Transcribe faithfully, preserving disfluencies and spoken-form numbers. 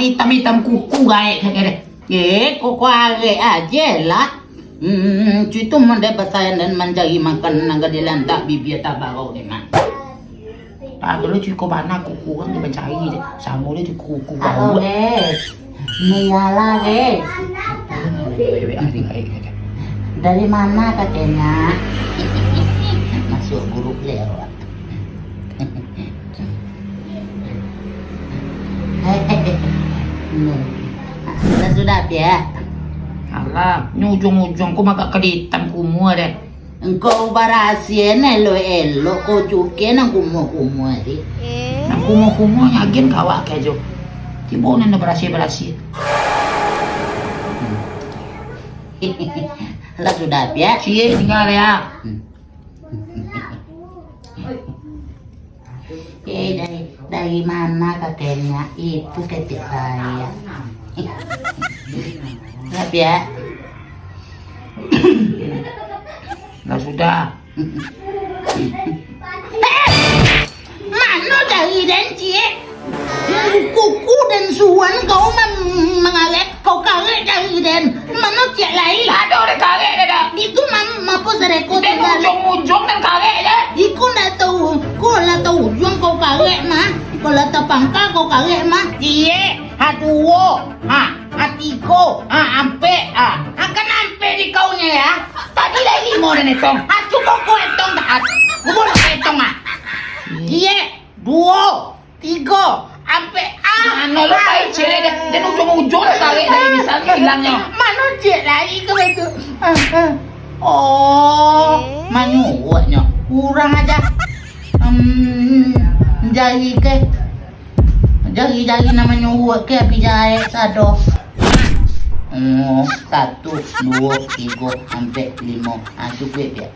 Itam-itam kuku gaek kagak deh. Eh, kok karek aje lah. Hmm, cuy tu mandai basayang dan mancari makan nan gadilan tak bibia tabarau deh, Mak. Padahal cuy ko bana kuku urang dia mancari deh. Samo dia cuy kuku bau. Halo, guys. Ni lah, guys. Dari mana kakeknya? Masuk grup le awak. Lah sudah, Piak? Alah, nyo ujuang-ujuang ko magak ka diitam kumua deh. Engkau barasiah elok-elok, kau cukia nan kumua-kumua ti. Eh? Nan kumua-kumua nyo agian ka awak ka jo. Tibo nan barasiah-barasiah. Lah sudah, Piak? Ciek tinggal ya. Hmm. Eh, dari, dari mana kakeknya? Itu ketek saya. Lah, Piak? Lah sudah. Mano cari den, ciek? Kuku den suan kau man-, mangarek, kau karek cari den. Mano ciek lai? Ado den karek den dah. Itu man-, mapo sareko den karek? Ujuang-ujuang den karek je. Iko ndak tahu, ko lah tahu ujuang kau karek mah. Ko lah tapangka kau karek mah. Ciek, ha duo, ha, ha tigo, ha ampek, ha. Ha kan ampek di kau nyo ya. Tadi lai limo den etong. Ha cubo kau etong dah. Kubo lah etong ah. Ciek, duo, tigo, ampek, ah. Mano lo pai ciek deh. Den ujuang-ujuang lah tarik dari misalnyo hilangnyo. Mano ciek lai kau itu? Ah, ah. Oh, manyuruaknyo. Kurang aja. Hmm, jari ke. Jari-jari namonyo uwek ke, api jahek sado. Oh, satu, duo, tigo, ampek, limo. Ah, cukuik, Piak.